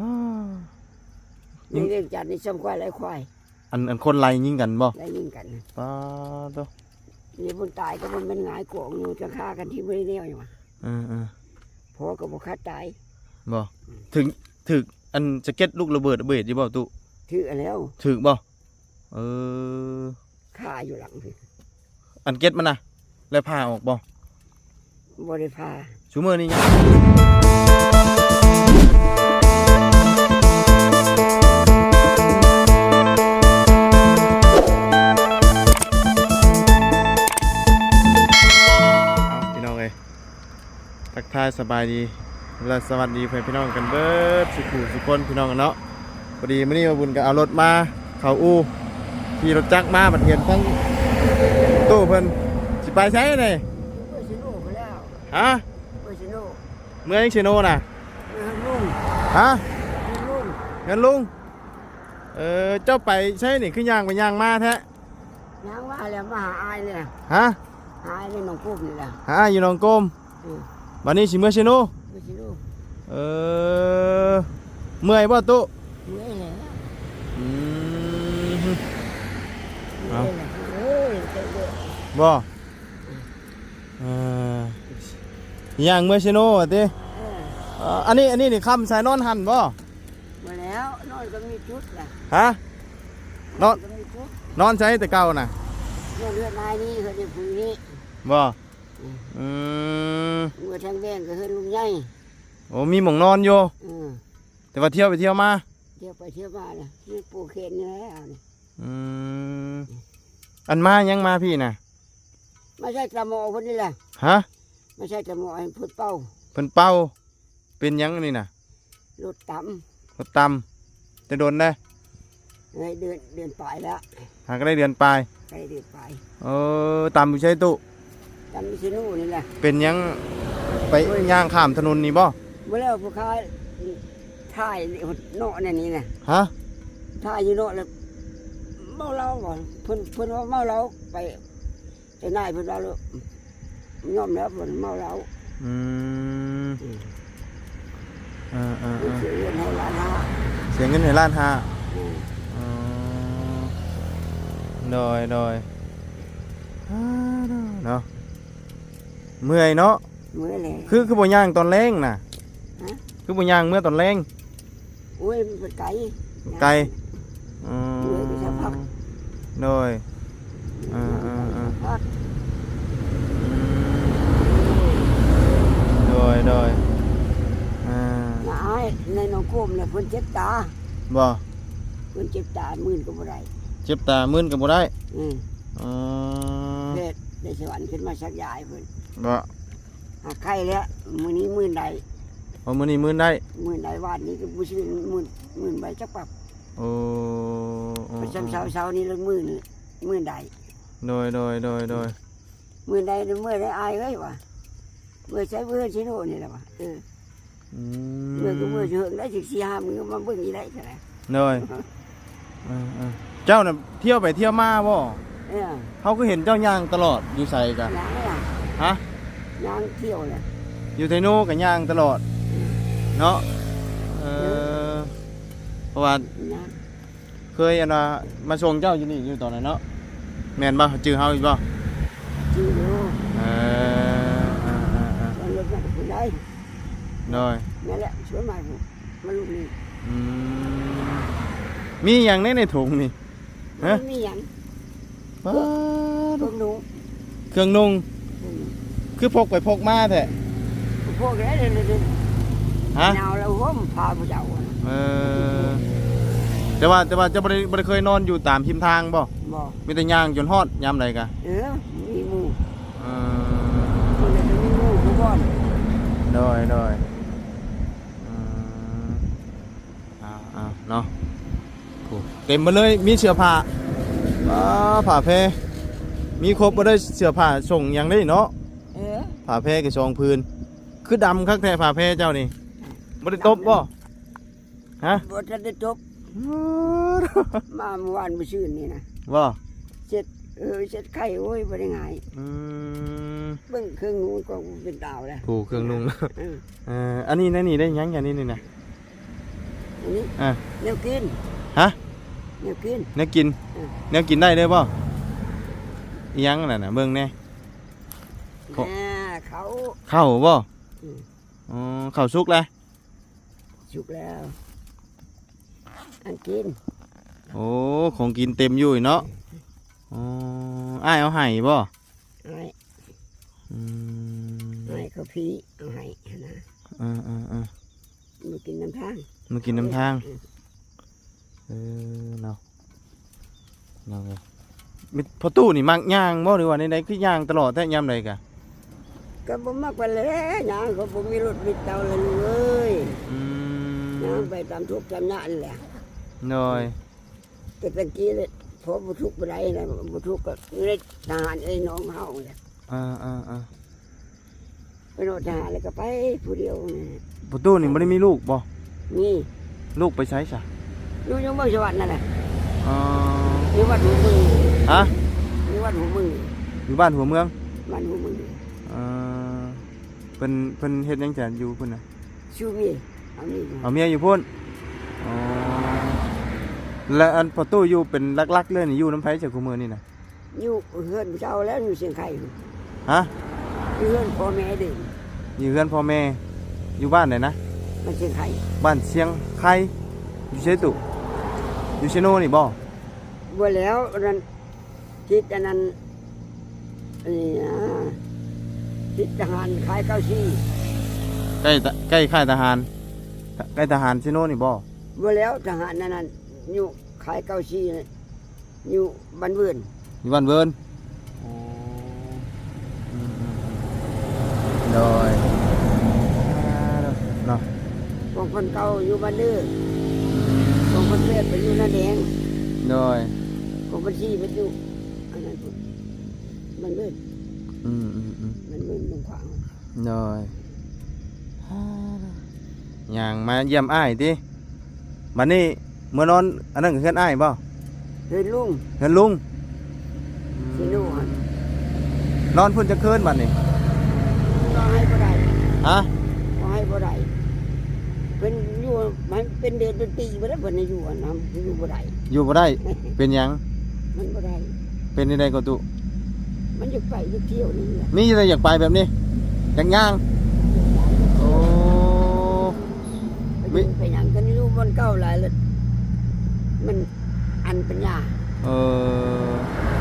ໃນວຽງຈັນນີ້ຊ່ຳຄວາຍໄລ່ຄວາຍ ອັນ ອັນຄົນໄລ່ຍິງກັນບໍ່? ໄລ່ຍິງກັນ ປາໂຕ ນີ້ບຸນຕາຍກໍບໍ່ແມ່ນຫງາຍກອງຢູ່ ຈັ່ງຄາກັນທີ່ບໍ່ໄດ້ແນວຫຍັງວ່າ ເອີໆ ພໍ່ກໍບໍ່ຄາດຕາຍບໍ່? ອືມ ຖືກ ຖືກອັນສະເກັດລູກລະເບີດ ລະເບີດຢູ່ບໍ່ຕຸ? ຖືກແລ້ວ ຖືກບໍ່? ເອີ ຄາຢູ່ຫຼັງພີ້ ອັນເກັດມັນນະ ແລ້ວຜ່າອອກບໍ່? ບໍ່ໄດ້ຜ່າ ຊຸມື້ນີ້ຍັງ ເອົາ ພີ່ນ້ອງເອີຍ ທັກທາຍສະບາຍດີ ແລະ ສະຫວັດດີເພື່ອນພີ່ນ້ອງກັນເບິດສູ່ຜູ້ສູ່ຄົນ ພີ່ນ້ອງເນາະ. ພໍດີມື້ນີ້ບ່າວບຸນກໍເອົາລົດມາເຂົ້າອູ່ ຂີ່ລົດຈັກມາ ບັດເຫັນທັງຕູ້ເພິ່ນ ຊິໄປໃສນີ້? ເມືອເຊໂນໄປແລ້ວ ຮະ? ເມືອເຊໂນ ເມືອຫຍັງເຊໂນນະ? ເມືອເຮືອນລຸງ ຮະ? ເຮືອນລຸງ ເຮືອນລຸງ ເອີ ເຈົ້າໄປໃສນີ້? ຄືຍ່າງໄປຍ່າງມາແທ້? ຍ່າງມາແລ້ວ ມາຫາອ້າຍນີ້ລະ ຮະ? ຫາອ້າຍຢູ່ໜອງກົມນີ້ລະ ຫາອ້າຍຢູ່ໜອງກົມ ເອີ ບັດນີ້ຊິເມືອເຊໂນ ເມືອເຊໂນ ເອີ ເມື່ອຍບໍ່ຕຸ? ເມື່ອຍແລ້ວ ອືມ ເມື່ອຍແລ້ວ ເອີ ບໍ່ ເອີ ຍ່າງເມືອເຊໂນວ່າຕິ ເອີ ເອີ ອັນນີ້ ອັນນີ້ນີ້ຄ່ຳໃສນອນຫັ້ນບໍ່? ບໍ່ແລ້ວ ນອນກໍມີຈຸດລະ ຮະ? ນອນ ນອນໃສແຕ່ເກົ່ານະ? ນອນເຮືອນອ້າຍນີ້ ເຮືອນຜູ້ນີ້ ບໍ່? ອືມ ອືມ ເມືອທາງແບງກໍເຮືອນລຸງໃຫຍ່ ໂອ້ ມີໝ່ອງນອນຢູ່ ເອີ ແຕ່ວ່າທ່ຽວໄປທ່ຽວມາ ທ່ຽວໄປທ່ຽວມານະ ມີປູເຂນນີ້ແຫຼະ ອືມ ອັນມາຫຍັງມາພີ້ນະ? ມາໃສ່ຕາໝໍ້ເພິ່ນນີ້ແຫຼະ ຮະ? ມາໃສ່ຕາໝໍ້ໃຫ້ເພິ່ນເປົ່າ ເພິ່ນເປົ່າ ເປັນຫຍັງອັນນີ້ນະ? ລົດຕຳ ລົດຕຳ ແຕ່ດົນແລ້ວ ໄດ້ເດືອນ ເດືອນປາຍແລ້ວ ຫາກໍໄດ້ເດືອນປາຍ ໄດ້ເດືອນປາຍ ເອີ ຕຳຢູ່ໃສຕຸ? ຕຳຢູ່ເຊໂນນີ້ແຫຼະ ເປັນຫຍັງໄປ ໂອ້ຍ ຍ່າງຂ້າມຖະໜົນນີ້ບໍ່? ບໍ່ແລ້ວ ຜູ້ຄ້າຖ່າຍເນາະ ແນວນີ້ນະ ຮະ? ຖ່າຍຢູ່ເນາະ ແລ້ວເມົາເຫຼົ້າບໍ່? ເພິ່ນ ເພິ່ນວ່າເມົາເຫຼົ້າໄປ ເຈົ້ານາຍເພິ່ນວ່າ ຍອມແລ້ວເພິ່ນເມົາເຫຼົ້າ ອືມ ອືມ ເອີໆໆ ເສຍເງິນໃຫ້ລ້ານຫ້າ ເສຍເງິນໃຫ້ລ້ານຫ້າ ອືມ ອໍ ໂດຍໆ ເນາະ ເມື່ອຍເນາະ ເມື່ອຍແຫຼະ ຄື ຄືບໍ່ຍ່າງຕອນແລງນະ? ຮະ? ຄືບໍ່ຍ່າງເມືອຕອນແລງ? ໂອ້ຍ ມັນໄກ ໄກ ອືມ ເມື່ອຍໄປສັກພັກ ໂດຍ ເອີໆໆ ສັກພັກ ອືມ ໂດຍໆ ອ່າ ນະອ້າຍ ໃນໜອງໂຄມນະ ເພິ່ນເຈັບຕາ ບໍ່? ເພິ່ນເຈັບຕາ ມື່ນກໍບໍ່ໄດ້ ເຈັບຕາ ມື່ນກໍບໍ່ໄດ້ ອືມ ອໍ ແພດໃນສະຫວັນຂຶ້ນມາສັກຢາໃຫ້ເພິ່ນ ບໍ່? ຫາໄຂ້ແລ້ວ ມື້ນີ້ມື່ນໄດ້ ໂອ້ ມື້ນີ້ມື່ນໄດ້ ມື່ນໄດ້ ວານນີ້ກໍບໍ່ຊື່ ມື່ນ ມື່ນໄປຈັກປັບ ໂອ້ ໂອ້ ປະຈຳເຊົ້າ ເຊົ້ານີ້ລະມື່ນ ມື່ນໄດ້ ໂດຍ ໂດຍ ໂດຍ ໂດຍ ມື່ນໄດ້ ເມື່ອຍໄດ້ອ້າຍເອີຍວ່າ ເມື່ອໃຊ້ເມື່ອຊິໂນນີ້ລະວ່າ ເອີ ອືມ ເມື່ອກໍເມື່ອຊິເຫິງໄດ້ ສິບສີ່ຫ້າມື້ມາເບິ່ງອີກໄດ້ ໂດຍ ເອີໆ ເຈົ້ານະທ່ຽວໄປທ່ຽວມາບໍ່? ເອີ ເຮົາຄືເຫັນເຈົ້າຍ່າງຕະຫຼອດ ຢູ່ໃສກະ? ຍ່າງລະ ຮະ? ຍ່າງທ່ຽວລະ ຢູ່ໄທໂນກະຍ່າງຕະຫຼອດ ເອີ ເນາະ ເອີ ເອີ ເພາະວ່າ ຍ່າງ ເຄີຍອັນວ່າມາສົ່ງເຈົ້າຢູ່ນີ້ຢູ່ຕອນນັ້ນເນາະ ແມ່ນບໍ່? ຈື່ເຮົາຢູ່ບໍ່? ຈື່ຢູ່ ເອີ ເອີໆໆ ມັນລົດມາແຕ່ຜູ້ໃດ? ໂດຍ ນັ້ນແຫຼະ ຊວນມາຜູ້ ມາລຸກນີ້ ອືມ ມີຫຍັງໃນ ໃນຖົງນີ້? ຮະ? ມີຫຍັງ? ປາດ ເຄື່ອງນຸ່ງ ເຄື່ອງນຸ່ງ ອືມ ຄືພົກໄປພົກມາແທ້? ພົກແລ້ວ ຮະ? ໜາວແລ້ວຫົ່ມຜ້າຜູ້ເຈົ້າ ເອີ ແຕ່ວ່າ ແຕ່ວ່າເຈົ້າບໍ່ໄດ້ ບໍ່ໄດ້ເຄີຍນອນຢູ່ຕາມຮິມທາງບໍ່? ບໍ່ ມີແຕ່ຍ່າງຈົນຮອດຍາມໃດກະ ເອີ ມີໝູ່ ເອີ ຄົນລະມີໝູ່ຜູ້ບ່ອນ ໂດຍ ໂດຍ ອືມ ເອົາ ເອົາເນາະ ໂອ້ ເຕັມໝົດເລີຍ ມີເສື້ອຜ້າ ອາ ຜ້າແພ ມີຄົບໝົດເລີຍ ເສື້ອຜ້າສົ້ງຫຍັງເດ້ເນາະ ເອີ ຜ້າແພກໍສອງຜືນ ຄືດຳຄັກແທ້ຜ້າແພເຈົ້ານີ້ ບໍ່ໄດ້ຕົບບໍ່? ຮະ? ບໍ່ທັນໄດ້ຕົບ ມາມື້ວານມື້ຊືນນີ້ນະ ບໍ່? ເຊັດ ເອີ ເຊັດໄຂ່ ໂອ້ຍ ບໍ່ໄດ້ງ່າຍ ອືມ ເບິ່ງເຄື່ອງນຸ່ງກໍເປັນຕາວແລ້ວ ໂອ້ ເຄື່ອງນຸ່ງ ເອີ ເອີ ອັນນີ້ ໃນນີ້ໄດ້ຫຍັງ ອັນນີ້ນີ້ນະ? ອັນນີ້ ອ່າ ແນວກິນ ຮະ ແນວກິນ ແນວກິນ ເອີ ແນວກິນໄດ້ເລີຍບໍ່? ອີຫຍັງນັ້ນນະ ເບິ່ງແດ່ ເຂົ້າ ອ່າ ເຂົ້າ ເຂົ້າບໍ່? ອືມ ອໍ ເຂົ້າສຸກແລ້ວ? ສຸກແລ້ວ ອັນກິນ ໂອ້ ຂອງກິນເຕັມຢູ່ເນາະ. ອໍ ອ້າຍເອົາໃຫ້ບໍ່? ອ້າຍ ອືມ ອ້າຍເຂົາພີ້ເອົາໃຫ້ຫັ້ນນະ. ເອີໆໆ ມາກິນນຳທາງ ມາກິນນຳທາງ ເອີ ເອີເນາະ ເນາະ. ມີ ພໍ່ຕູ້ນີ້ມັກຍ່າງບໍ່ ຫຼືວ່າແນວໃດ ຄືຍ່າງຕະຫຼອດແທ້ ຍາມໃດກະ? ກໍບໍ່ມັກປານໃດ ຍ່າງກໍບໍ່ມີລົດມີເຕົາແລ້ວລູກເອີຍ. ອືມ ຍ່າງໄປຕາມທຸກຕາມຍາກນີ້ແຫຼະ. ໂດຍ ແຕ່ຕະກີ້ແຫຼະ ພໍບໍ່ທຸກບໍ່ໄດ້ນະ ບໍ່ທຸກກໍຢູ່ໃນທະຫານເອີຍ ນ້ອງເຮົາແຫຼະ. ອ່າໆໆ ໄປໂລດທະຫານແລ້ວກໍໄປຜູ້ດຽວນີ້. ພໍ່ຕູ້ນີ້ບໍ່ໄດ້ມີລູກບໍ່? ມີ ລູກໄປໃສຊະ? ຢູ່ ຢູ່ເມືອງສະຫວັນນັ້ນແຫຼະ. ອໍ ຢູ່ວັດຫົວເມືອງ. ຮະ? ຢູ່ວັດຫົວເມືອງ ຢູ່ບ້ານຫົວເມືອງ. ບ້ານຫົວເມືອງ. ເອີ ເພິ່ນ ເພິ່ນເຮັດຫຍັງຈະຢູ່ພຸ້ນນະ? ຊູເມຍ ເອົາເມຍຢູ່ ເອົາເມຍຢູ່ພຸ້ນ. ອໍ ແລ້ວອັນພໍ່ຕູ້ຢູ່ເປັນຫຼັກໆເລີຍນີ້ ຢູ່ນຳໃຜຊະຄູ່ມື້ນີ້ນະ? ຢູ່ເຮືອນເກົ່າແລ້ວ ຢູ່ຊຽງໄຄພຸ້ນ. ຮະ? ຢູ່ເຮືອນພໍ່ແມ່ເດ້. ຢູ່ເຮືອນພໍ່ແມ່ ຢູ່ບ້ານໃດນະ? ບ້ານຊຽງໄຄ. ບ້ານຊຽງໄຄ ຢູ່ໃສຕູ້? ຢູ່ເຊໂນນີ້ບໍ່? ບໍ່ແລ້ວ ອັນນັ້ນ ທິດອັນນັ້ນ ອັນນີ້ນະ ທິດທະຫານຄ້າຍເກົ້າສີ່. ໃກ້ ໃກ້ຄ້າຍທະຫານ ໃກ້ທະຫານເຊໂນນີ້ບໍ່? ບໍ່ແລ້ວ ທະຫານອັນນັ້ນ ຢູ່ຄ້າຍເກົ້າສີ່ ຢູ່ບ້ານເວີນ. ຢູ່ບ້ານເວີນ. ໂອ້ ອືມໆໆ ໂດຍ ເນາະ. ກອງພັນເກົ້າຢູ່ບ້ານເດີ, ກອງພັນແປດໄປຢູ່ນາແດງ. ໂດຍ ກອງພັນສີ່ໄປຢູ່ອັນນັ້ນພຸ້ນ ບ້ານເວີນ. ອືມໆໆ ບ້ານເວີນ ດົງຂວາງ. ໂດຍ ຍ່າງມາຢ້ຽມອ້າຍຕິ. ບັດນີ້ເມືອນອນ ອັນນັ້ນກໍເຮືອນອ້າຍບໍ່? ເຮືອນລຸງ ເຮືອນລຸງ. ອືມ ຊິຢູ່ຫັ້ນ ນອນພຸ້ນຈັກຄືນບັດນີ້? ນອນໃຫ້ບໍ່ໄດ້. ຮະ? ນອນໃຫ້ບໍ່ໄດ້ ເພິ່ນຢູ່ໃຫ້ເປັນເດືອນເປັນປີບໍ່ໄດ້ ເພິ່ນໃຫ້ຢູ່ຫັ້ນນະ ຢູ່ບໍ່ໄດ້. ຢູ່ບໍ່ໄດ້ ເປັນຫຍັງ? ມັນບໍ່ໄດ້. ເປັນແນວໃດກໍຕຸ? ມັນຢາກໄປຢາກທ່ຽວນີ້ແຫຼະ. ມີແຕ່ຢາກໄປແບບນີ້ ຢາກຍ່າງ. ໂອ້ ໄປຫຍັງກັນຢູ່ບ່ອນເກົ່າຫຼາຍແລ້ວ ມັນອັນປັນຍາ. ເອີ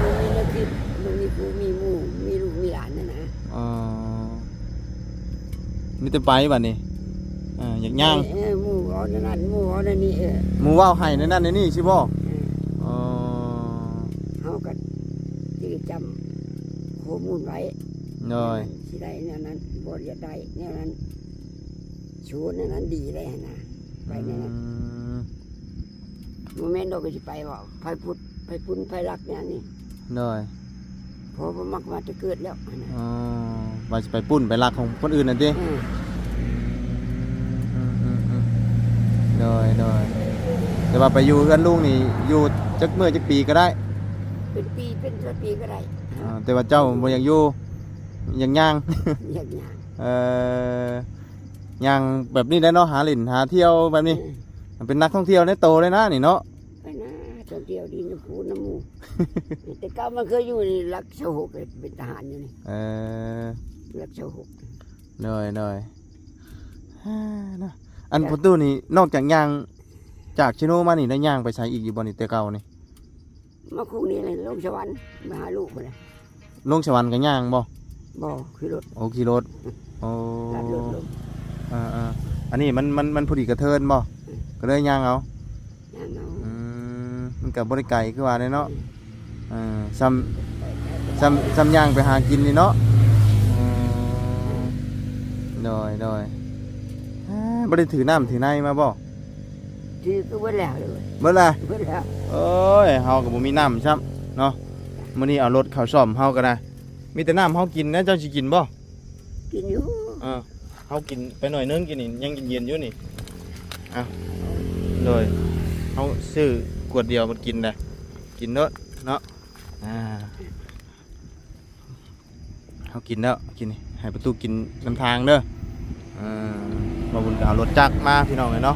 ບໍ່ມີແນວຄິດ ບໍ່ມີຄູ່ມີໝູ່ ມີລູກມີຫຼານຫັ້ນນະ. ອໍ ມີແຕ່ໄປບັດນີ້ ອ່າ ຢາກຍ່າງ. ເອີ ໝູ່ເວົ້າແນວນັ້ນ ໝູ່ເວົ້າແນວນີ້. ເອີ ໝູ່ເວົ້າໃຫ້ແນວນັ້ນແນວນີ້ຊິບໍ່? ເອີ ອໍ ເຮົາກໍຈື່ຈຳຂໍ້ມູນໄວ້. ໂດຍ ຊິໄດ້ແນວນັ້ນ ບໍ່ຢາກໄດ້ແນວນັ້ນ ຊູແນວນັ້ນດີໄດ້ຫັ້ນນະ ໄປແນວນັ້ນ. ອືມ ບໍ່ແມ່ນດອກ ກໍຊິໄປເວົ້າ ໄປພຸດ ໄປປຸ້ນ ໄປລັກແນວນີ້. ໂດຍ ເພາະບໍ່ມັກມາແຕ່ເກີດແລ້ວຫັ້ນນະ. ອໍ ວ່າຊິໄປປຸ້ນໄປລັກຂອງຄົນອື່ນນັ້ນຕິ? ເອີ ອືມໆໆ ໂດຍໆ ແຕ່ວ່າໄປຢູ່ເຮືອນລຸງນີ້ ຢູ່ຈັກມື້ຈັກປີກໍໄດ້? ເປັນປີ ເປັນຫຼາຍປີກໍໄດ້. ອໍ ແຕ່ວ່າເຈົ້າບໍ່ຢາກຢູ່ ຢາກຍ່າງ. ຢາກຍ່າງ. ເອີ ຍ່າງແບບນີ້ແຫຼະເນາະ ຫາຫຼິ້ນຫາທ່ຽວແບບນີ້. ເອີ ເປັນນັກທ່ອງທ່ຽວໃນໂຕເລີຍນະນີ້ເນາະ. ໄປນະ ທ່ອງທ່ຽວຫຼິ້ນນຳຜູ້ນຳໝູ່. ແຕ່ເກົ່າມັນເຄີຍຢູ່ຫຼັກຊາວຫົກ ເປັນທະຫານຢູ່ນີ້. ເອີ ຫຼັກຊາວຫົກ. ໂດຍໆ ເນາະ. ອັນ ເຈົ້າ ພໍ່ຕູ້ນີ້ ນອກຈາກຍ່າງຈາກເຊໂນມານີ້ ໄດ້ຍ່າງໄປໃສອີກຢູ່ບໍ່ນີ້ ແຕ່ເກົ່ານີ້? ມາຄຸກນີ້ແຫຼະ ລົງສະຫວັນ ມາຫາລູກພຸ້ນແຫຼະ. ລົງສະຫວັນກໍຍ່າງບໍ່? ບໍ່ ຂີ່ລົດ. ໂອ້ ຂີ່ລົດ. ໂອ້ ລັດລົດລົງ. ເອີໆ ອັນນີ້ມັນ ມັນ ມັນພໍດີກະເທີນບໍ່? ອືມ ກໍເລີຍຍ່າງເອົາ. ຍ່າງເອົາ. ອືມ ມັນກໍບໍ່ໄດ້ໄກຄືວ່າແຫຼະເນາະ. ອືມ ເອີ ສ່ຳ ສ່ຳ ສ່ຳຍ່າງໄປຫາກິນນີ້ເນາະ. ອືມ ໂດຍໆ ບໍ່ໄດ້ຖືນ້ຳຖືໃນມາບໍ່? ຖືກໍເບິດແລ້ວເລີຍ. ເບິດແລ້ວ? ເບິດແລ້ວ. ໂອ້ຍ ເຮົາກໍບໍ່ມີນ້ຳຊ້ຳເນາະ. ມື້ນີ້ເອົາລົດເຂົ້າສ້ອມເຮົາກໍໄດ້. ມີແຕ່ນ້ຳເຮົາກິນນະ. ເຈົ້າຊິກິນບໍ່? ກິນຢູ່. ເອີ ເຮົາກິນໄປໜ້ອຍໜຶ່ງ ກິນນີ້ຍັງເຢັນໆຢູ່ນີ້. ເອົາ ໂດຍ ເຮົາຊື້ຂວດດຽວມັນກິນໄດ້ ກິນໂລດເນາະ. ອ່າ ເຮົາກິນແລ້ວ ກິນນີ້ ໃຫ້ປະຕູກິນນຳທາງເດີ. ເອີ ບ່າວບຸນກໍເອົາລົດຈັກມາ ພີ່ນ້ອງເອີຍເນາະ.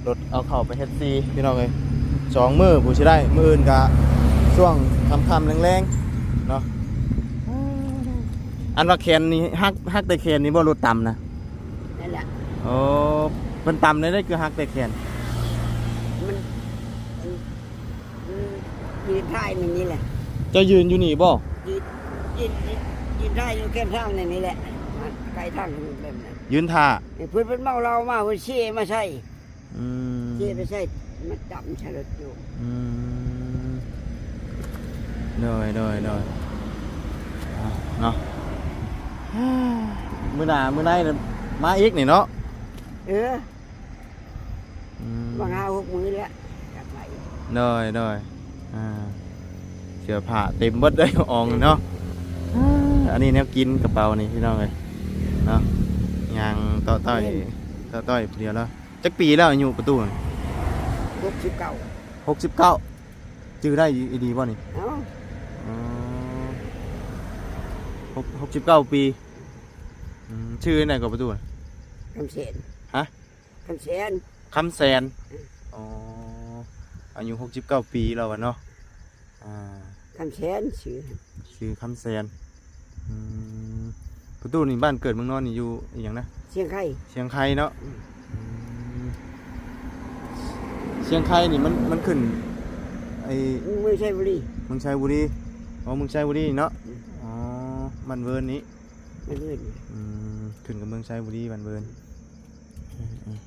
ລົດເອົາເຂົ້າໄປເຮັດສີພີ່ນ້ອງເອີຍ ສອງມື້ຜູ້ຊິໄດ້ ມື້ອື່ນກະຊ່ວງຄ່ຳໆແລງໆເນາະ. ອັນວ່າແຂນນີ້ຫັກ ຫັກແຕ່ແຂນນີ້ບໍ່ ລົດຕຳນະ? ນັ້ນແຫຼະ. ໂອ້ ເພິ່ນຕຳໄດ້ ຄືຫັກແຕ່ແຂນ? ມັນ ມັນ ມັນຢືນທ້າຍນີ້ ນີ້ແຫຼະ. ເຈົ້າຢືນຢູ່ນີ້ບໍ່? ຢືນ ຢືນ ຢືນ ຢືນທ້າຍຢູ່ແຄມທາງນີ້ ນີ້ແຫຼະ ໃກ້ທາງແບບນັ້ນ ຢືນຖ້າ. ເພິ່ນ ເພິ່ນເມົາເຫຼົ້າມາ ເພິ່ນເຊມາໃສ່. ອືມ ເຊໄປໃສ່ ມັນຕຳໃສ່ລົດຢູ່. ອືມ ໂດຍ ໂດຍ ໂດຍ ເນາະ. ມື້ໜ້າ ມື້ໃນມາອີກນີ້ເນາະ. ເອີ ອືມ ມາຫ້າຫົກມື້ແລ້ວ ກັບມາອີກ. ໂດຍ ໂດຍ ອ່າ ເສື້ອຜ້າເຕັມເບິດເລີຍ ອອງເນາະ. ອັນນີ້ແນວກິນ ກະເປົານີ້ພີ່ນ້ອງເອີຍເນາະ ຍ່າງເຕາະຕ້ອຍ ເຕັມ ເຕາະຕ້ອຍຜູ້ດຽວແລ້ວ. ຈັກປີແລ້ວອາຍຸປະຕູ? ຫົກສິບເກົ້າ. ຫົກສິບເກົ້າ ຈື່ໄດ້ອີ່ຫຼີບໍ່ນີ້? ເອົ້າ ອໍ ຫົກ ຫົກສິບເກົ້າປີ. ອືມ ຊື່ແນວໃດກໍປະຕູ? ຄຳແສນ. ຮະ? ຄຳແສນ. ຄຳແສນ. ອືມ ອໍ ອາຍຸຫົກສິບເກົ້າປີແລ້ວວ່າເນາະ. ອ່າ ຄຳແສນຊື່ ຊື່ຄຳແສນ. ອືມ ປະຕູນີ້ ບ້ານເກີດເມືອງນອນນີ້ຢູ່ອີ່ຫຍັງນະ? ຊຽງໄຄ. ຊຽງໄຄເນາະ. ອືມ ອືມ ຊຽງໄຄນີ້ມັນ ມັນຂຶ້ນໄອ້ ເມືອງໄຊບູລີ. ເມືອງໄຊບູລີ. ອໍ ເມືອງໄຊບູລີເນາະ. ອືມ ອໍ ບ້ານເວີນນີ້. ບ້ານເວີນ. ອືມ ຂຶ້ນກັບເມືອງໄຊບູລີ ບ້ານເວີນ. ອືມ ອືມ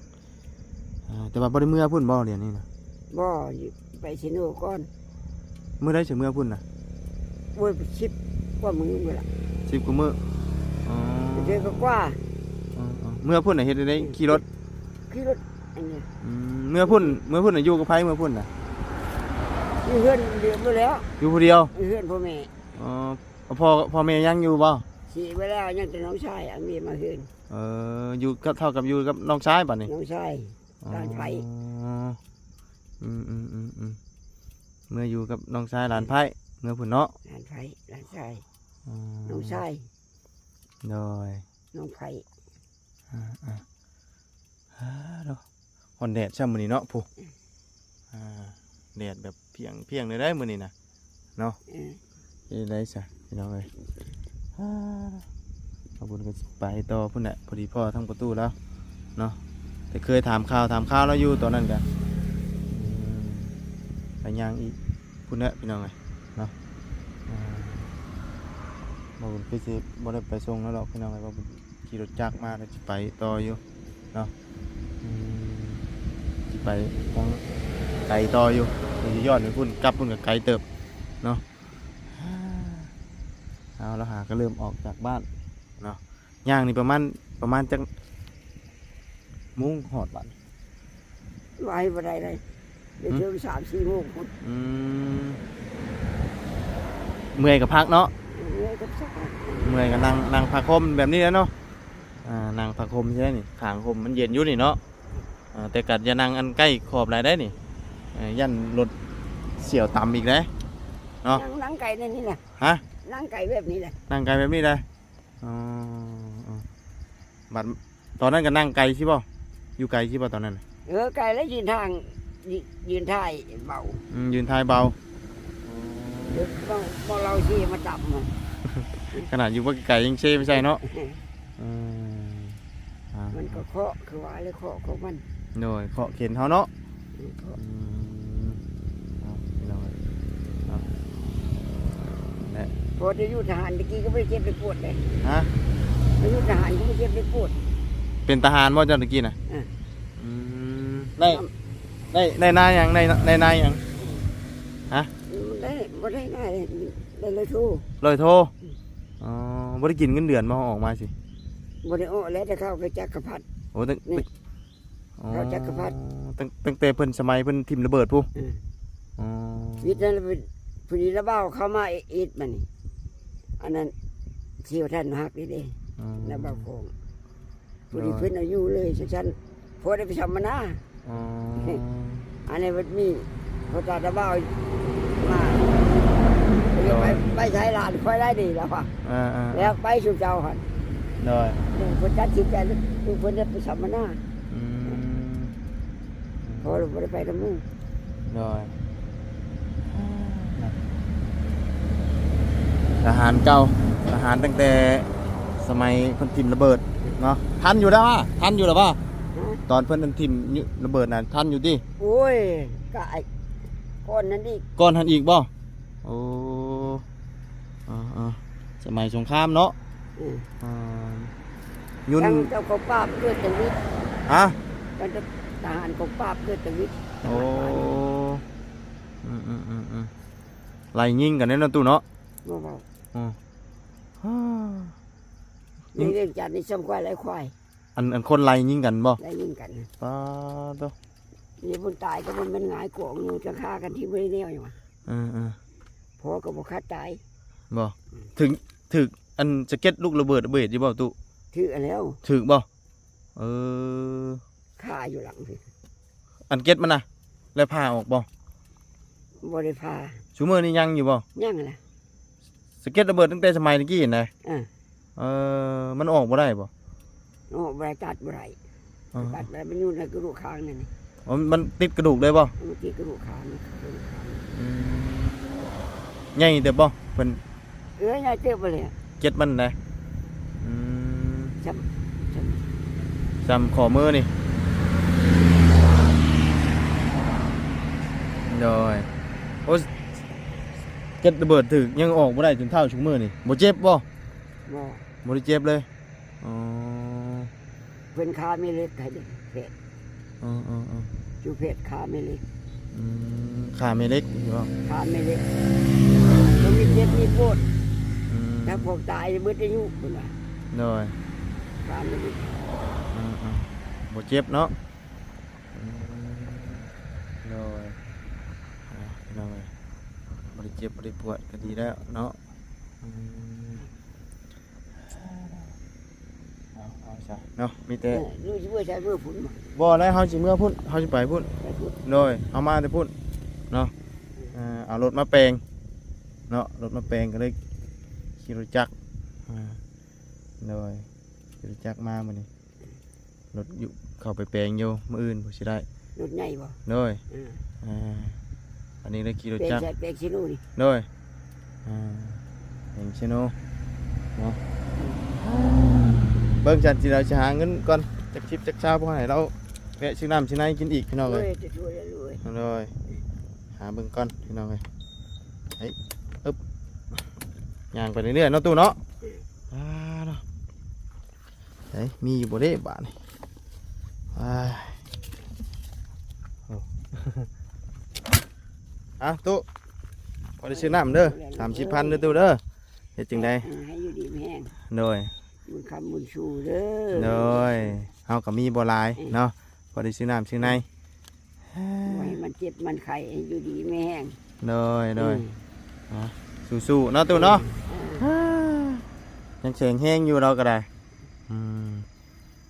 ອ່າ ແຕ່ວ່າບໍ່ໄດ້ເມືອພຸ້ນບໍ່ ດຽວນີ້ນະ? ບໍ່ ຢູ່ ໄປເຊໂນກ່ອນ. ມື້ໃດຊິເມືອພຸ້ນນະ? ໂອ້ຍ ສິບກວ່າມື້ພຸ້ນລະ. ສິບກວ່າມື້. ອໍ ເດືອນກວ່າ. ອໍໆ ເມືອພຸ້ນນະ ເຮັດແນວໃດ? ອືມ ຂີ່ລົດ? ຂີ່ລົດອັນນີ້. ອືມ ເມືອພຸ້ນ ເມືອພຸ້ນນະ ຢູ່ກັບໃຜເມືອພຸ້ນນະ? ຢູ່ເຮືອນດຽວພຸ້ນແຫຼ້ວ. ຢູ່ຜູ້ດຽວ? ຢູ່ເຮືອນພໍ່ແມ່. ອໍ ພໍ່ ພໍ່ແມ່ຍັງຢູ່ບໍ່? ເສຍໄປແລ້ວ ຍັງແຕ່ນ້ອງຊາຍ ເອົາເມຍມາເຮືອນ. ເອີ ຢູ່ກັບ ເທົ່າກັບຢູ່ກັບນ້ອງຊາຍບາດນີ້? ນ້ອງຊາຍ. ອໍ ຫຼານໃພ້. ອືມໆໆໆ ເມືອຢູ່ກັບນ້ອງຊາຍ ຫຼານໃພ້. ອືມ ເມືອພຸ້ນເນາະ. ຫຼານໃພ້ ຫຼານຊາຍ. ອໍ ນ້ອງຊາຍ. ໂດຍ ນ້ອງໃພ້. ອ່າໆ ອ່າ ໂດ ຮ້ອນແດດຊ້ຳມື້ນີ້ເນາະ ຜູ້ ອ່າ ແດດແບບພຽງໆເລີຍໄດ໋ມື້ນີ້ນະເນາະ. ເອີ ເຮັດໄດ້ຊະພີ່ນ້ອງເອີຍ. ອ່າ ບ່າວບຸນກໍຊິໄປຕໍ່ພຸ້ນແຫຼະ ພໍດີພໍ້ທາງປະຕູລາວເນາະ. ແຕ່ເຄີຍຖາມຂ່າວ ຖາມຂ່າວລາວຢູ່ຕອນນັ້ນກະ ອືມ ໄປຍ່າງອີກພຸ້ນແຫຼະພີ່ນ້ອງເອີຍເນາະ. ອ່າ ບ່າວບຸນຄືຊິບໍ່ໄດ້ໄປສົ່ງແລ້ວດອກພີ່ນ້ອງເອີຍ ບ່າວບຸນ ຂີ່ລົດຈັກມາ ແລ້ວຊິໄປຕໍ່ຢູ່ເນາະ. ອືມ ຊິໄປທາງໄກຕໍ່ຢູ່ ຊິຍ້ອນໄປພຸ້ນ ກັບພຸ້ນກໍໄກເຕີບເນາະ. ເອົາລະຫາ ກໍເລີ່ມອອກຈາກບ້ານເນາະ. ຍ່າງນີ້ປະມານ ປະມານຈັກໂມງຮອດບ້ານ? ໄວບໍ່ໄດ້ເລີຍ ໄປເຖິງ ອືມ ສາມສີ່ໂມງພຸ້ນ. ອືມ ເມື່ອຍກໍພັກເນາະ. ເມື່ອຍກໍພັກ ເມື່ອຍກໍນັ່ງ ນັ່ງພັກຫົ່ມແບບນີ້ແຫຼະເນາະ. ອ່າ ນັ່ງພັກຫົ່ມໃຊ່ນີ້ ຂ້າງຫົ່ມມັນເຢັນຢູ່ນີ້ເນາະ. ອ່າ ແຕ່ກໍຢ່ານັ່ງອັນໃກ້ຂອບຫຼາຍໄດ໋ນີ້ ເອີ ຢ້ານລົດສ່ຽວຕຳອີກເດ້ເນາະ. ນັ່ງ ນັ່ງໄກແນວນີ້ແຫຼະ. ຮະ? ນັ່ງໄກແບບນີ້ແຫຼະ ນັ່ງໄກແບບນີ້ໄດ໋. ອໍ ອໍ ບັດຕອນນັ້ນກໍນັ່ງໄກຊິບໍ່? ຢູ່ໄກຊິບໍ່ຕອນນັ້ນ? ເອີ ໄກແລ້ວ ຢືນທາງ ຍ- ຢືນທ້າຍເບົາ. ອືມ ຢືນທ້າຍເບົາ. ເອີ ເບົາ ເບົາເຫຼົ້າຊິມາຕຳ. ຂະໜາດຢູ່ບໍ່ໄກຍັງເຊໄປໃສ່ເນາະ. ອືມ ອ່າ ມັນກໍເຄາະ ຄືວ່າແຫຼະ ເຄາະຂອງມັນ. ໂດຍ ເຄາະເຂັນເຮົາເນາະ. ອືມ ເອົາ ພີ່ນ້ອງເອີຍ ເອົາ ແລະ ພໍໄດ້ຢູ່ທະຫານຕະກີ້ກໍບໍ່ໄດ້ເຈັບໄດ້ປວດເດ້. ຮະ? ໄດ້ຢູ່ທະຫານກໍບໍ່ເຈັບໄດ້ປວດ. ເປັນທະຫານບໍ່ເຈົ້າຕະກີ້ນະ? ອືມ ອືມ ໄດ້ ໄດ້ ໄດ້ນາຫຍັງ? ໄດ້ ໄດ້ນາຫຍັງ? ຮະ? ໄດ້ ບໍ່ໄດ້ນາ ໄດ້ຮ້ອຍໂທ. ຮ້ອຍໂທ. ອືມ ອໍ ບໍ່ໄດ້ກິນເງິນເດືອນບໍ່ ອອກມາຊິ? ບໍ່ໄດ້ອອກແລ້ວ ແຕ່ເຂົ້າໄປຈັກກະພັດ. ໂອ້ ແຕ່ ນີ້ ອໍ ເຂົ້າຈັກກະພັດ ຕັ້ງ ຕັ້ງແຕ່ເພິ່ນສະໄໝເພິ່ນຖິ້ມລະເບີດພຸ້ນ. ອືມ ອໍ ວິດນັ້ນລະ ພໍດີລະບ່າວເຂົ້າມາເອ- ເອດມານີ້ ອັນນັ້ນ ຊິວ່າທ່ານຮັກນີ້ເດ້. ອໍ ລະບ່າວຂອງ ພໍດີເພິ່ນເອົາຢູ່ເລີຍຊັ້ນໆ ພໍໄດ້ໄປສຳມະນາ. ອໍ ອັນນີ້ມັນມີພໍ່ຕາຕາບ່າວມາ ໂດຍ ໄປ ໄປໃສຫຼານຂ້ອຍໄດ້ດີລະວ່າ. ເອີໆໆ ແລ້ວໄປສູ່ເຈົ້າຫັ້ນ. ໂດຍ ເພິ່ນຕັດສິນໃຈ ເພິ່ນໄດ້ໄປສຳມະນາ. ອືມ ອືມ ບໍ່ ບໍ່ໄດ້ໄປນຳໝູ່. ໂດຍ ທະຫານເກົ່າ ທະຫານຕັ້ງແຕ່ສະໄໝເພິ່ນຖິ້ມລະເບີດເນາະ. ທັນຢູ່ແລ້ວວະ? ທັນຢູ່ແລ້ວວະ? ຮະ? ຕອນເພິ່ນອັນຖິ້ມລະເບີດນັ້ນ ທັນຢູ່ຕິ? ໂອ້ຍ ກະໄອ້ ກ່ອນນັ້ນອີກ ກ່ອນຫັ້ນອີກບໍ່? ໂອ້ ເອີໆ ສະໄໝສົງຄາມເນາະ. ອືມ ອ່າ ຍຸນ ຕັ້ງແຕ່ກອງປາບເກີດທະວິດ. ຮະ? ຕັ້ງແຕ່ທະຫານກອງປາບເກີດທະວິດ. ໂອ້ ອືມໆໆໆ ໄລ່ຍິງກັນເດ້ເນາະ ຕູ້ເນາະ. ບໍ່ເວົ້າ ອືມ ໃນວຽງຈັນນີ້ຊ່ຳຄວາຍໄລ່ຄວາຍ. ອັນ ອັນຄົນໄລ່ຍິງກັນບໍ່? ໄລ່ຍິງກັນ. ປາໂຕ ມີຄົນຕາຍກໍບໍ່ແມ່ນຫງາຍກອງຢູ່ ຈະຂ້າກັນທີ່ບໍ່ໄດ້ແນວຫຍັງວະ. ເອີໆ ພໍກໍບໍ່ຄາດຕາຍ. ບໍ່ ອືມ ຖືກ ຖືກອັນສະເກັດລູກລະເບີດ ລະເບີດຢູ່ບໍ່ຕູ້? ຖືກຫັ້ນແລ້ວ. ຖືກບໍ່? ເອີ ຄາຢູ່ຫຼັງພີ້. ອັນເກັດມັນນະ ແລ້ວຜ່າອອກບໍ່? ບໍ່ໄດ້ຜ່າ. ຊຸມື້ນີ້ຍັງຢູ່ບໍ່? ຍັງຫັ້ນແຫຼະ. ສະເກັດລະເບີດຕັ້ງແຕ່ສະໄໝຕະກີ້ຫັ້ນນະ. ເອີ ເອີ ມັນອອກບໍ່ໄດ້ບໍ່? ອອກບໍ່ໄດ້ ຕັດບໍ່ໄດ້. ອໍ ຕັດບໍ່ໄດ້ ມັນຢູ່ໃນກະດູກຄາງນັ້ນ. ອໍ ມັນຕິດກະດູກເລີຍບໍ່? ມັນຕິດກະດູກຄາງ ກະດູກຄາງ. ອືມ ໃຫຍ່ເຕີບບໍ່ເພິ່ນ? ເອີ ໃຫຍ່ເຕີບບໍ່ແລ້ວ ເກັດມັນນະ. ອືມ ຊ່ຳ ຊ່ຳ ຊ່ຳຂໍ້ມືນີ້. ໂດຍ ໂອ້ ເກັດລະເບີດຖືກ ຍັງອອກບໍ່ໄດ້ຈົນເຖົ້າຊຸມື້ນີ້. ບໍ່ເຈັບບໍ່? ບໍ່ ບໍ່ໄດ້ເຈັບເລີຍ. ອໍ ເພິ່ນຄາແມ່ເຫຼັກໃຫ້ເດ້ ແພດ. ເອີໆໆ ຢູ່ແພດຄາແມ່ເຫຼັກ. ອືມ ຄາແມ່ເຫຼັກຢູ່ບໍ່? ຄາແມ່ເຫຼັກ ບໍ່ມີເຈັບມີປວດ. ອືມ ຖ້າພວກຕາຍເບິດອາຍຸເພິ່ນວ່າ. ໂດຍ ຄາແມ່ເຫຼັກ. ເອີໆ ບໍ່ເຈັບເນາະ. ອືມ ໂດຍ ອ່າ ພີ່ນ້ອງເອີຍ ບໍ່ໄດ້ເຈັບບໍ່ໄດ້ປວດກໍດີແລ້ວເນາະ. ອືມ ເອົາ ເອົາຊະເນາະ ມີແຕ່ ເອີ ລູກຊິເມືອໃສ ເມືອພຸ້ນບໍ່? ບໍ່ແລ້ວ ເຮົາຊິເມືອພຸ້ນ ເຮົາຊິໄປພຸ້ນ. ໄປພຸ້ນ. ໂດຍ ເຮົາມາແຕ່ພຸ້ນເນາະ. ເອີ ເອົາລົດມາແປງເນາະ ລົດມາແປງກໍເລີຍຂີ່ລົດຈັກ. ອ່າ ໂດຍ ຂີ່ລົດຈັກມາມື້ນີ້. ລົດຢູ່ ເຂົ້າໄປແປງຢູ່ ມື້ອື່ນພຸ້ນຊິໄດ້. ລົດໃຫຍ່ບໍ່? ໂດຍ ເອີ ອ່າ ອັນນີ້ໄດ້ຂີ່ລົດຈັກ ແປງໃສ ແປງເຊໂນນີ້. ໂດຍ ອ່າ ແປງເຊໂນເນາະ. ເບິ່ງຊັ້ນ ຊິ ເຮົາຊິຫາເງິນກ່ອນ ຈັກສິບຈັກຊາວ ພໍໃຫ້ລາວແວະຊື້ນ້ຳຊື້ໃນກິນອີກ ພີ່ນ້ອງເອີຍ. ໂດຍ ໂດຍ ຫາເບິ່ງກ່ອນ ພີ່ນ້ອງເອີຍ. ເອີ ອຶບ ຍ່າງໄປເລື້ອຍໆເນາະ ຕູ້ເນາະ. ອ່າ ເນາະ ເອີຍ ມີຢູ່ບໍ່ເດ້ບາດນີ້? ອ່າ ໂອ້ ອ່ະ ຕູ້ ພໍໄດ້ຊື້ນ້ຳເດີ ສາມສິບພັນເດີ ຕູ້ເດີ. ເຮັດຈັ່ງໃດ ອ່າ ໃຫ້ຢູ່ດີມີແຮງ. ໂດຍ ບຸນຄຳບຸນຊູເດີ. ໂດຍ ເຮົາກໍມີບໍ່ຫຼາຍເນາະ ພໍໄດ້ຊື້ນ້ຳຊື້ໃນ. ບໍ່ໃຫ້ມັນເຈັບມັນໄຂ້ ໃຫ້ຢູ່ດີມີແຮງ. ໂດຍ ໂດຍ ອືມ ອ່າ ສູ້ໆເນາະ ຕູ້ເນາະ. ອືມ ອ່າ ຍັງແຂງແຮງຢູ່ ລາວກໍໄດ້. ອືມ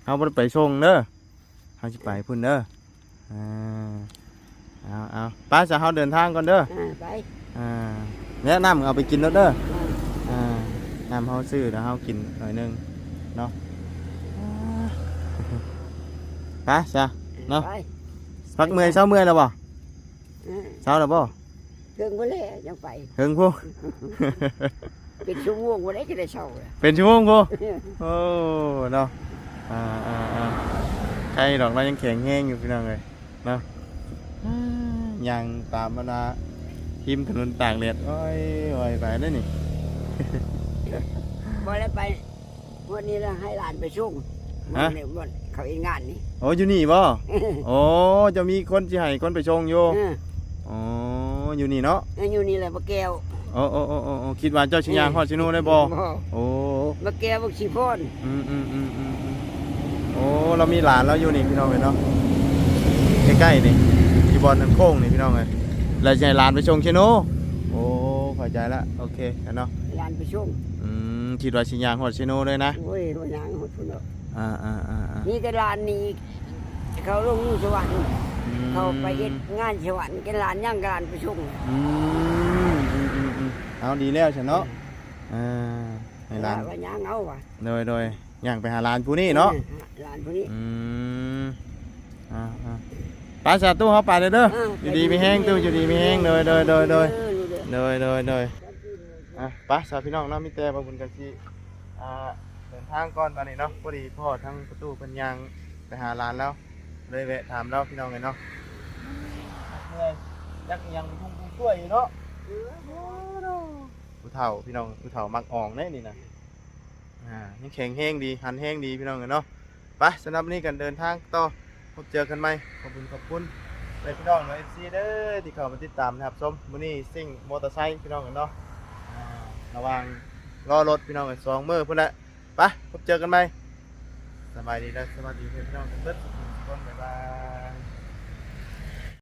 ເຮົາບໍ່ໄດ້ໄປສົ່ງເດີ ເຮົາຊິໄປພຸ້ນເດີ. ອ່າ ເອົາໆ ໄປຊະ ເຮົາເດີນທາງກ່ອນເດີ. ອ່າ ໄປ ອ່າ ແນະນຳເອົາໄປກິນໂລດເດີ. ອ່າ ອ່າ ນ້ຳເຮົາຊື້ແລ້ວເຮົາກິນໜ້ອຍໜຶ່ງເນາະ. ອ່າ ໄປຊະເນາະ. ໄປ ພັກເມື່ອຍ ເຊົາເມື່ອຍແລ້ວບໍ່? ອ່າ ເຊົາແລ້ວບໍ່? ເຖິງພຸ້ນແຫຼະ ຍັງໄປ ເຖິງພຸ້ນ ເປັນຊົ່ວໂມງບໍ່ໄດ້ ຈະໄດ້ເຊົາແຫຼະ ເປັນຊົ່ວໂມງພຸ້ນ. ໂອ້ ເນາະ ອ່າໆໆ ໄຄດອກ ລາວຍັງແຂງແຮງຢູ່ ພີ່ນ້ອງເອີຍເນາະ. ຍ່າງຕາມອັນນ່າ ຮິມຖະໜົນຕາກແດດ ໂອ້ຍ ໄວໄປເດ້ນີ້. ບໍ່ໄດ້ໄປ ງວດນີ້ລະໃຫ້ຫຼານໄປສົ່ງ. ຮະ? ງວດນີ້ ງວດເຂົາເຮັດງານນີ້. ໂອ້ ຢູ່ນີ້ບໍ່? ໂອ້ ເຈົ້າມີຄົນຊິໃຫ້ຄົນໄປສົ່ງຢູ່. ເອີ ອໍ ຢູ່ນີ້ເນາະ. ເອີ ຢູ່ນີ້ແຫຼະ ບໍ່ແກ້ວ. ໂອ້ ໂອ້ ຄິດວ່າເຈົ້າຊິຍ່າງຮອດເຊໂນໄດ້ບໍ່? ບໍ່ ໂອ້ ບໍ່ແກ້ວ ບໍ່ຂີ້ພອນ. ອືມໆໆໆໆ ໂອ້ ລາວມີຫຼານລາວຢູ່ນີ້ ພີ່ນ້ອງເອີຍເນາະ ໃກ້ໆນີ້ ຢູ່ບ່ອນນັ້ນໂຄ້ງນີ້ ພີ່ນ້ອງເອີຍ ແລ້ວຊິໃຫ້ຫຼານໄປສົ່ງເຊໂນ. ໂອ້ ເຂົ້າໃຈລະ ໂອເຄເນາະ ໃຫ້ຫຼານໄປສົ່ງ. ອືມ ຄິດວ່າຊິຍ່າງຮອດເຊໂນເລີຍນະ. ໂອ້ຍ ບໍ່ຍ່າງຮອດພຸ້ນດອກ. ອ່າໆໆໆ ມີແຕ່ຫຼານນີ້ ເຂົາລົງຢູ່ສະຫວັນ. ອືມ ເຂົາໄປເຮັດງານສະຫວັນ ແຕ່ຫຼານຍັງ ກະຫຼານໄປສົ່ງ. ອືມ ອືມໆໆ ເອົາ ດີແລ້ວຊັ້ນເນາະ. ເອີ ອ່າ ໃຫ້ຫຼານ ວ່າຍ່າງເອົາວ່າ. ໂດຍໆ ຍ່າງໄປຫາຫຼານຜູ້ນີ້ເນາະ. ເອີ ຫຼານຜູ້ນີ້. ອືມ ອ່າໆ ໄປສາ ຕູ້ ເຮົາໄປເດີ. ເອີ ຢູ່ດີມີແຮງຕູ້ ຢູ່ດີມີແຮງ. ໂດຍ ໂດຍ ໂດຍ ໂດຍ ເອີ ໂດຍ ໂດຍ ໂດຍ ໂດຍ. ອ່ະ ໄປສາພີ່ນ້ອງເນາະ ມີແຕ່ບ່າວບຸນກະຊິ ອ່າ ເດີນທາງກ່ອນບາດນີ້ເນາະ. ພໍດີພໍ້ທາງປະຕູເພິ່ນຍ່າງໄປຫາຫຼານລາວ ເລີຍແວະຖາມລາວພີ່ນ້ອງເອີຍເນາະ. ເມື່ອຍ ຈັກອີ່ຫຍັງ ປຸງປຸງຊ່ວຍຢູ່ເນາະ. ຜູ້ເຖົ້າພີ່ນ້ອງ ຜູ້ເຖົ້າມັກອອງເດ້ນີ້ນະ. ອ່າ ຍັງແຂງແຮງດີ ຫັນແຮງດີພີ່ນ້ອງເອີຍເນາະ. ໄປ ສຳລັບມື້ນີ້ກັນເດີນທາງຕໍ່ ພົບເຈີກັນໃໝ່. ຂອບຄຸນຂອບຄຸນແມ່ພີ່ນ້ອງເນາະ ເອັຟຊີ ເດີ ທີ່ເຂົ້າມາຕິດຕາມຮັບຊົມ. ມື້ນີ້ຊິ່ງມໍເຕີໄຊພີ່ນ້ອງເອີຍເນາະ. ອ່າ ລະຫວ່າງລໍລົດພີ່ນ້ອງເອີຍ ສອງມື້ພຸ້ນແຫຼະ. ໄປ ພົບເຈີກັນໃໝ່. ສະບາຍດີ ແລະ ສະຫວັດດີເພື່ອນພີ່ນ້ອງກັນເບິດທຸກຄົນ. ບາຍບາຍ.